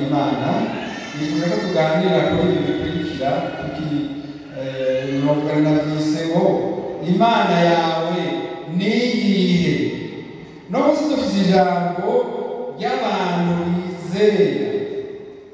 b'Imana, nifuza ko tuganira kuri ibi bikurikira. Navyise ngo Imana yawe niyihe. No munsi dufise ijambo ry'abantu bizera.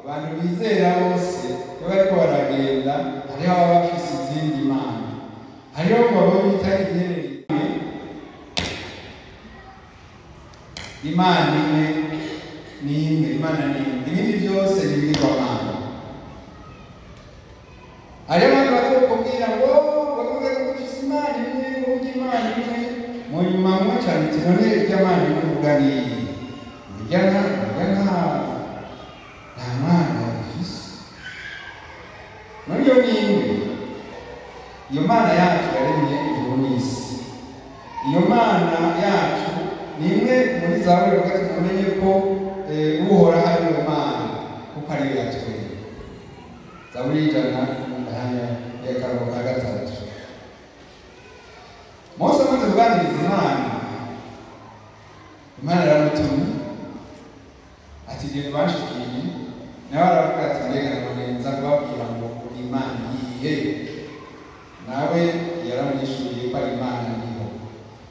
Abantu bizera bose iyo bariko baragenda, hariho ababa bafise izindi mana, hariho babo bita imyerere. Imana imwe ni imwe, Imana ni imwe, ibindi byose ni ibigirwamana. Hariho abantu bazokubwira ngo bavuga ngo dufise Imana imwe, ngo urya Imana imwe, mu nyuma mwe cane uti none irya Mana imwe uvuga ni iyi? Irya nta nta Mana ifise. None iyo ni imwe? Iyo Mana yacu yaremye ijuru n'isi, iyo Mana yacu ni imwe muri zaburi ivuga ati mumenye ko Uhoraho ari we Mana, kuko ariyo yatwereka. Zaburi 103. Mose amaze kuganiriza Imana, Imana yaramutumye ati genda ubashikiye. Nawe aravuga ati mbega none nza kubabwira ngo Imana iyihe? Nawe yaramwishyuriye ko ari Imana niho.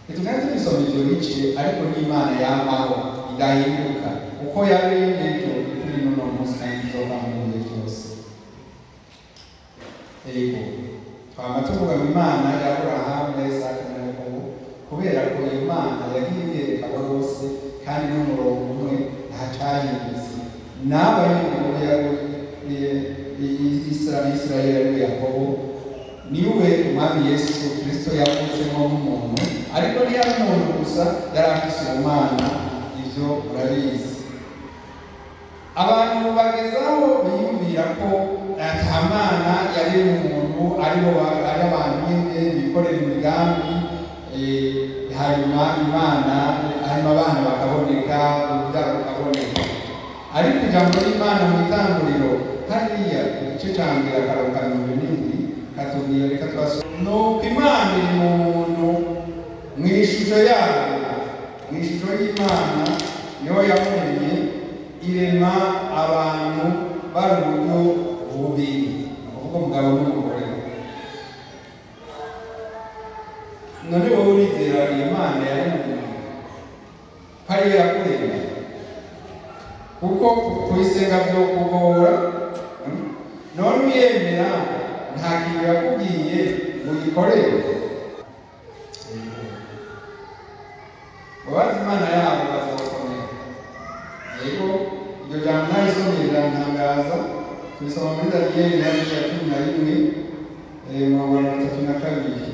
Ntitugenda tubisoma ivyo bice, ariko ni Imana yamaho idahinduka, uko yari ejo kuri n'uno munsi kandi izoba mu bihe byose. Ego, twama tuvuga ngo Imana ya Aburahamu na Isaka na Yakobo, kubera ko iyo Mana yagiye yereka bose kandi n'umurongo umwe, nta cahindutse. N'aba Isirayeli ariwe Yakobo, niwe Umwami Yesu Kristo yavutsemo nk'umuntu, ariko ntiyari umuntu gusa, yari afise ubumana, ivyo murabizi. Abantu bagezaho biyumvira ko ata Mana yari umuntu, aribo ari abantu nyene bikorera imigambi, hanyuma Imana, hanyuma abana bakaboneka, urubyaro rukaboneka. Ariko ijambo ry'Imana mu itanguriro hariya igice ca mbere akarongo ka 77 katubwira, reka tubasome. Nuko Imana iri mu muntu mw'ishusho yayo, mw'ishusho y'Imana niho yamuremye, irema abantu bari uburyo bubiri, ni ukuvuga umugabo n'umugore. None wowe urizera iyo Mana yaremye umuntu ko ariyo yakuremye? Kuko kuyisenga vyokugora. None uyemera nta kintu yakubwiye ngo uyikorere? Abazi Imana yabo bazokomera. Yego, iryo jambo narisomye rirantangaza. Tubisoma muri Daniyeli hariya 11, umurongo wa 32.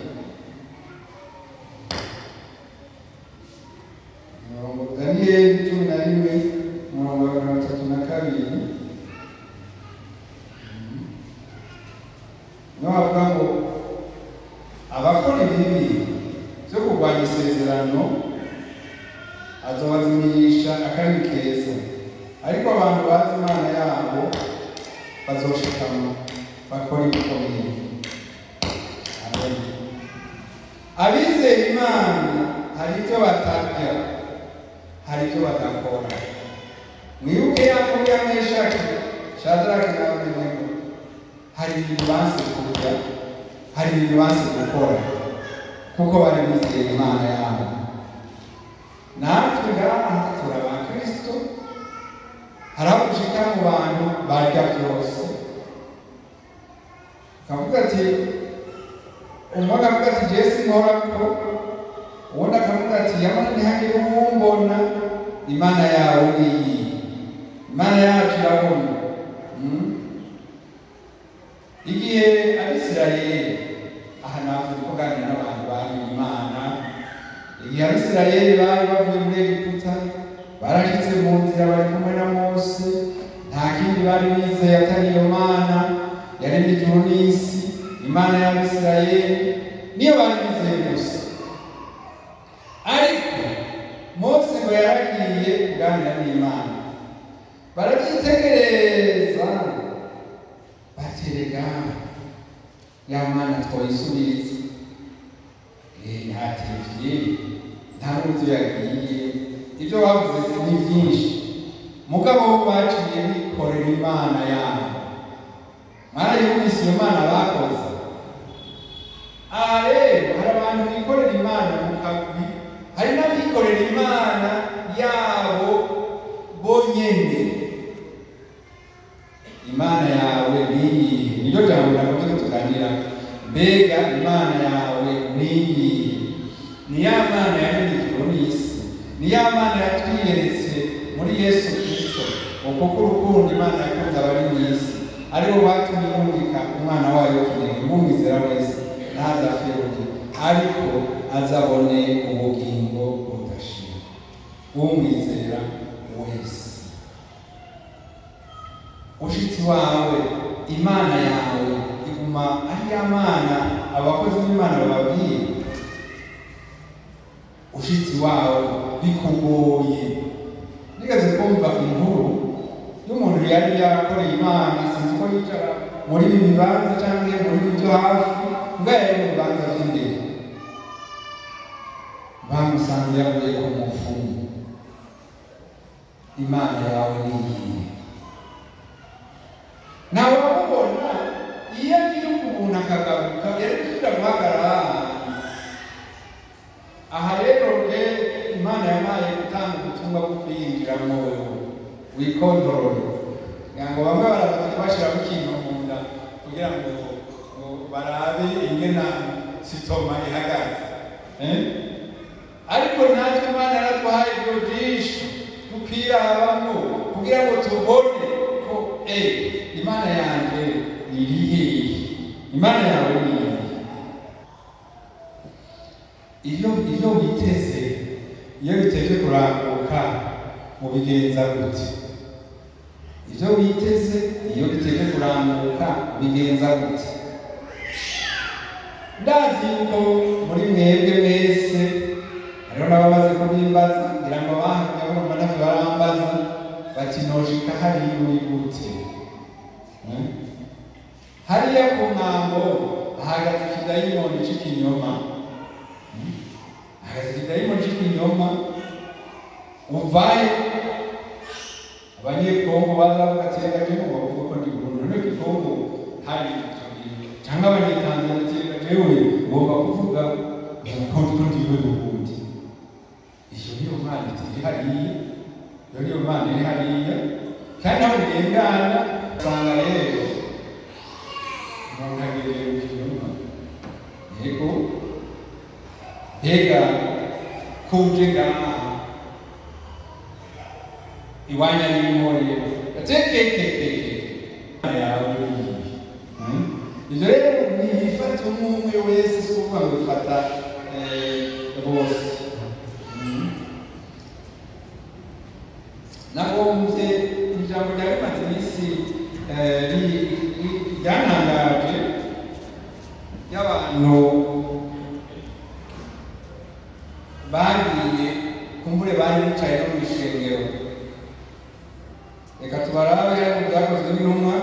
Umurongo Daniyeli 11, umurongo wa 32. Niho havuga ngo abakora ibibi vyo kurwanya isezerano azobazimisha akari keza, ariko abantu bazi Imana yabo bazoshikama bakora ibikomeye. Amen. Abizera Imana hari ibyo batarya, hari ibyo badakora. Mwibuke ya nkuru ya Meshaki, Shadraki na Abedenego, hari ibintu banse kurya, hari ibintu banse gukora, kuko bari bizeye Imana yabo. Natwe ngaha turi abakristo, hari aho dushika mu bantu barya byose, akavuga ati, umwe akavuga ati jewe sinkorako, uwundi akavuga ati yamara ntihagire uwumbona. Imana yawe ni iyi, Imana yacu irabona. Igihe Abisirayeli, aha navuze kuganira n'abantu bamenye Imana, igihe Abisirayeli bari bavuye muri Egiputa, barashitse mu nzira bari kumwe na Mose, nta kindi bari bizeye atari iyo Mana yaremye ijuru n'isi, Imana y'Abisirayeli niyo bari bizeye gusa. Ariko Mose ngo yaragiye kuganira n'Imana, barabyitegereza baterega ya Mana twoyisubiriza, ntatevye, nta n'uburyo yagiye, ibyo bavuze ni byinshi. Mugabo bo baciye bikorera imana yabo. Mwarayumvise iyo mana bakoze. Aha rero hari abantu bikorera imana mu kagwi, hari n'abikorera imana yabo bonyene. Imana yawe ni iyihe? Niryo jambo nagombye ko tuganira. Mbega imana yawe ni iyihe? Ni ya mana yaremye ijuru n'isi, ni ya mana yatwiyeretse muri Yesu Kristo. Uko urukundo Imana yakunze abari mu isi aribo batumye yumvika umwana wayo w'ikinege, umwizera wese ntazapfe ariko azabone ubugingo budashira. Umwizera wese. Ushitsi wawe, imana yawe iguma ari ya mana abakozi b'Imana bababwiye. Ushitsi wawe bikugoye. Nigeze kumva inkuru y'umuntu yari yarakoreye Imana, sinzi ko yicara muri ibi bibanza cyangwa muri ibi byo hafi, mbwa yari mu bibanza by'imbere. Bamusanze yavuye ku mupfumu. Imana yawe ni iyihe? Nawe wamubona iyo agiye ukubuntu akagaruka, yari gusubira guhagarara aha. Rero Imana yampaye gutanga ubutumwa bwo kwiyinjiramo wewe wikontorore, kugira ngo bamwe baraza kubashyiramo ikintu mu nda kugira ngo barabe ingena sitoma ihagaze. Ariko natwe Imana yaratwaye ibyo byinshi tukwirabamo kugira ngo tubone ko Imana yanjye iri hehe, Imana yawe ni iyihe. Iyo witeze, iyo biteze kuranguka, mubigenza gute? Ibyo witeze iyo biteze kuranguka bigenza gute? Ndazi yuko muri mwebwe mwese hariho n'abamaze kubimbaza, ngira ngo bahamya bumva ntavyo barambaza bati noshika hariya uri gute? Hariya ku ntango hahagaze ikidayimoni c'ikinyoma, hahagaze ikidayimoni c'ikinyoma. Uvaye abanyekongo bazavuga ati reka jewe ngo bavuge ko ndi Burundi, none Gikongo hari icyo gihe, cyangwa abanyetanzania ati reka jewe ngomba kuvuga ko ndi Burundi. Iyo niyo mana iri hariya, iyo niyo mana iri hariya, kandi aho birengana usanga rero umuntu agereye mu kinyoma. Yego, mbega kuje ngaha iwanya n'imore atekekekeke yawe. Ivyo rero nibifata umwe umwe wese, si ukuvuga ngo bifata bose. Nagombye ijambo ryari rimaze iminsi ryantangaje ry'abantu bagiye kumbure bari bicaye no mw'ishengero. Reka tubarabe hano byakozwe n'intumwa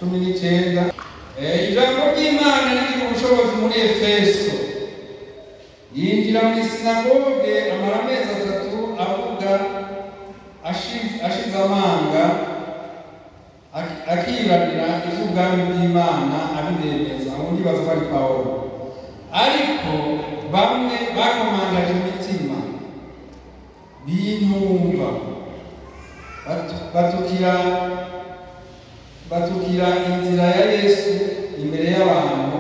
19. Ijambo ry'Imana rigira ubushobozi muri Efeso. Yinjira mu isinagoge amara amezi 3 avuga ashize amanga, akiranira iby'ubwami bw'Imana abibemeza. Ubundi baza ko ari Pawulo. Ariko bamwe bakomangaje imitima bintumva, batukira inzira ya Yesu imbere y'abantu.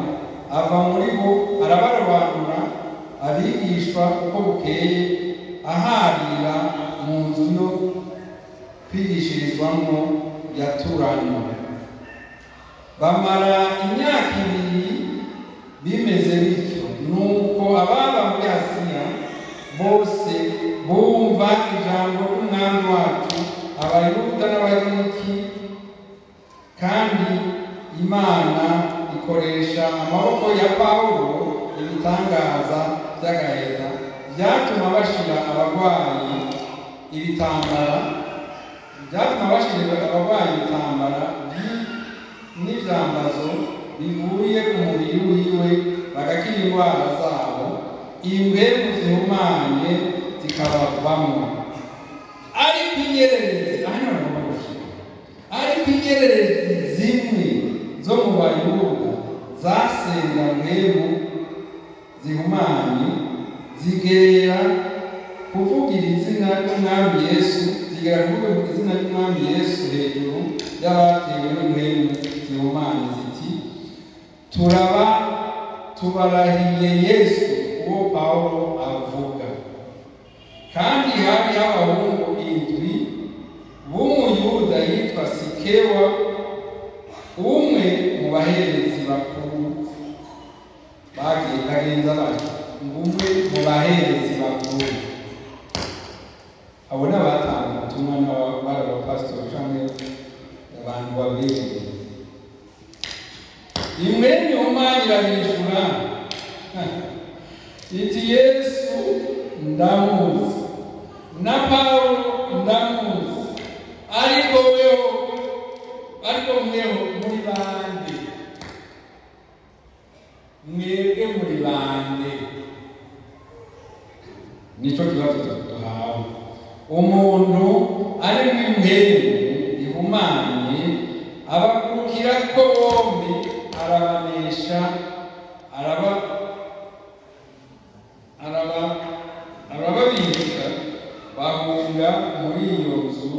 Ava muri bo arabarobanura abigishwa uko bukeye, aharira mu nzu yo kwigishirizwamo ya Turano. Bamara imyaka 2 bimeze bityo. Nuko ababa muri Asiya bose bumva ijambo ry'Umwami wacu, Abayuda n'Abagiriki, kandi Imana ikoresha amaboko ya Pawulo ibitangaza by'agaheta byatuma bashira abarwayi ibitambara, byatuma bashira abarwayi ibitambara n'ivyambazo bivuye ku mubiri wiwe, bagakira indwara zabo, imbemu zihumanye zikabavamwo. Ariko inyererezi, aha niho nagomba gushika, ariko inyererezi zimwe zo mu Bayuda zasenga mpwemu zihumanye, zigera kuvugira izina ry'Umwami Yesu, zigera kuvuga izina ry'Umwami Yesu hejuru y'abatewe n'impwemu zihumanye, ziti: turaba tubarahiye Yesu uwo Pawulo avuga. Kandi hari abahungu 7 b'Umuyuda yitwa Sikewa, umwe mu baherezi bakuru. Bagenza bati umwe mu baherezi bakuru, abo ni abatanga ubutumwa n'abari abapasitori canke abantu babegereye. Imwe ihumanye irabishura iti: Yesu ndamuzi, na Pawulo ndamuzi, ariko weho, ariko mweho muri bande? Mwebwe muri bande? Nico kibazo duhawe. Umuntu ari mw'impwemu ihumanye abagurukira ko bombi, arabanesha, arababika, bahunga muri iyo nzu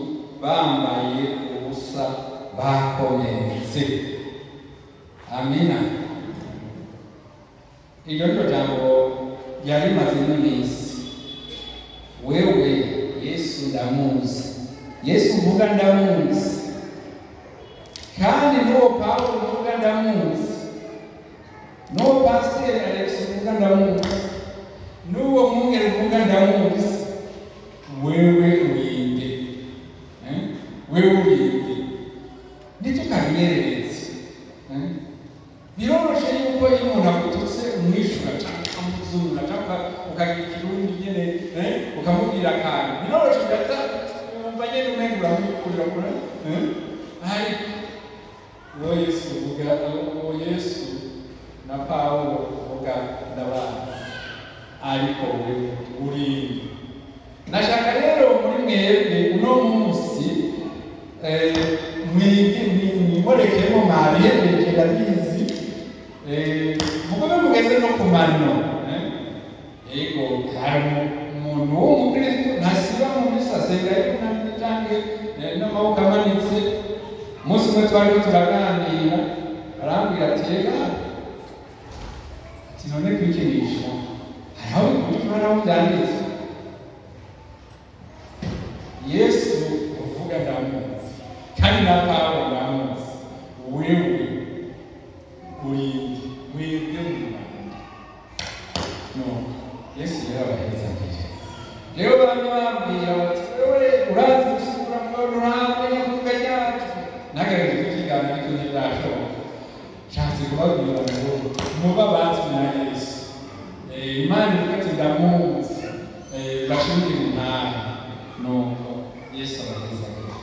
bambaye ubusa, bakomeretse. Amina. Iryo niryo jambo ryari rimaze n'iminsi. Wewe, Yesu ndamuzi, Yesu uvuga ndamuzi, kandi n'uwo Pawulo uvuga ndamuzi, n'uwo Pasiteri Alex uvuga ndamuzi, n'uwo mwungeri uvuga ndamuzi. Wewe urinde? Wewe urinde? Ntitukabinyerereze. Biroroshe yuko iyo umuntu agututse umwishura cyangwa ukamuzura cyangwa ukagira ikirundi nyene, ukamubwira akantu, biroroshe, ndata wumva nyene umenga uramwikurira. Ariko uwo Yesu uvuga, uwo Yesu na Pawulo uvuga ndabazi, ariko wewe urinde? Nashaka rero muri mwebwe uno munsi mwige, mwiborekemo, mwabihereje ndabizi, mugobe mugeze no ku mano. Yego, hari umuntu w'umukristo ntasiba mu misa, asenga yunamye canke n'amaboko amanitse. Umunsi umwe twariko turaganira, arambwira ati: rega, ati none kwikinisha hariho bikujijwe n'aho byanditse? Yesu uvuga ndamuzi, kandi na Pawulo ndamuzi, wewe urinde? Mwebwe muri bande? No Yesu yarabahezagije. Rero bamwe bambwira bati: wewe urazi gusigura, mugabo nturamenya kuvuga ryacu. Nagerageje kubyigana ariko ntibyashoboka. Nshatse kubabwira ngo muba bazwi na Yesu. Imana ivuga ati ndamuzi, bashimire intahe. Nuko Yesu abahezagije.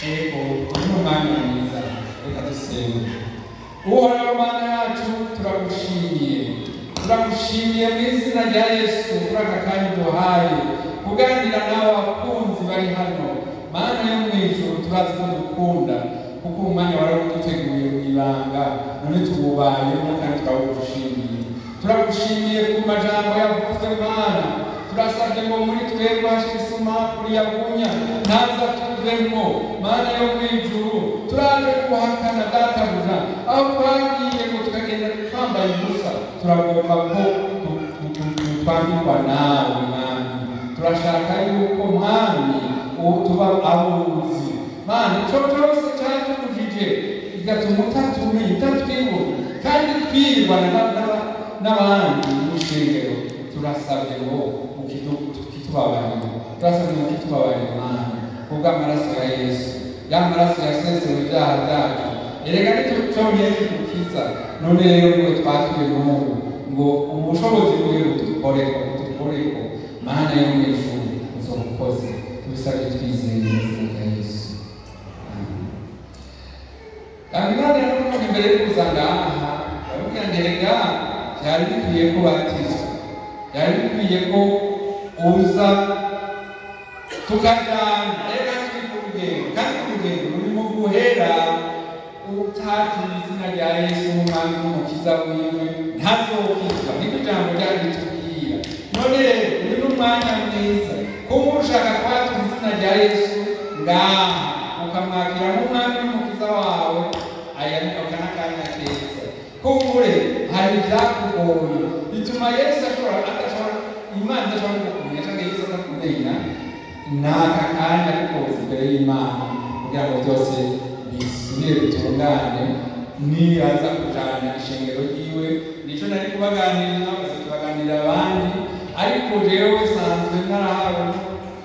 Ego, uyu ni umwanya mwiza, reka dusenge. Uhoraho Mana yacu, turagushimiye, turagushimiye mu izina rya Yesu kuri aka kanya duhaye kuganira n'abakunzi bari hano. Mana yo mu ijuru, turazi ko dukunda kuko umwanya wari uduteguye mu ibanga, none tuwubayemo kandi turawugushimiye. Turagushimiye ku majambo yavuzwe. Mana, turasabye ngo muri twebwe hashire isumapuri yagunya ntaza tuvemo. Mana yo mu ijuru, turaje kuhakana databuja aho twagiye ngo tukagenda twambaye ubusa. Turagomba ko twambikwa nawe, Mwami. Turashaka yuko, Mwami, tuba abuzi. Mana, ico cyose cyatubujije bigatuma utatumenya, utatwibuka, kandi twirwana n'abandi mu ishengero, turasabye ngo ukitubabarire. Turasabye ngo ukitubabarire, Mana, kubw'amaraso ya Yesu, ya maraso yaseseye ibyaha byacu. Erega nicyo dukiza. None rero ngo twatuye n'ubu ngo ubushobozi bwiwe budukoreko, budukoreko. Mana yo mu ijuru, uzobukoze. Tubisabye twizeye mu izina rya Yesu. Amen. Kandi n'umuntu imbere yo kuza ngaha ndamubwira ngo erega byari bikwiye ko batizwa, byari bikwiye ko uza. Tukajana reka turi ku rugendo, kandi urugendo rurimo guhera. Utatuye izina rya Yesu nk'umwami n'umukiza wiwe ntazokizwa, niko ijambo ryayo ritubwira. None rero uyu ni umwanya mwiza kuba ushaka kwatura izina rya Yesu ngaha, ukamwakira nk'umwami n'umukiza wawe. Aya ni aka n'akanya keza. Kumbure hari ibyakugoye bituma Yesu ashobora adashobora, Imana idashobora kukumenya cyangwa Yesu atakumenya. Ni aka kanya ko kuza imbere y'Imana kugira ngo byose bisubire bitungane, niyaza kujana ishengero ryiwe. Nico nari kubaganirira, maze tubaganirira abandi, ariko jewe sanzwe narahawe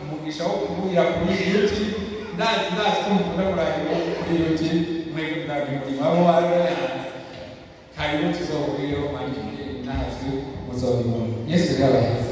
umugisha wo kuvugira kuri YouTube. Ndazi ko mukunda kurahira kuri YouTube, mwebwe murabimurima abo bari hanze. Karibu tuzohurireho, mwandike ntazwi muzobibona. Yesu rero abaheze.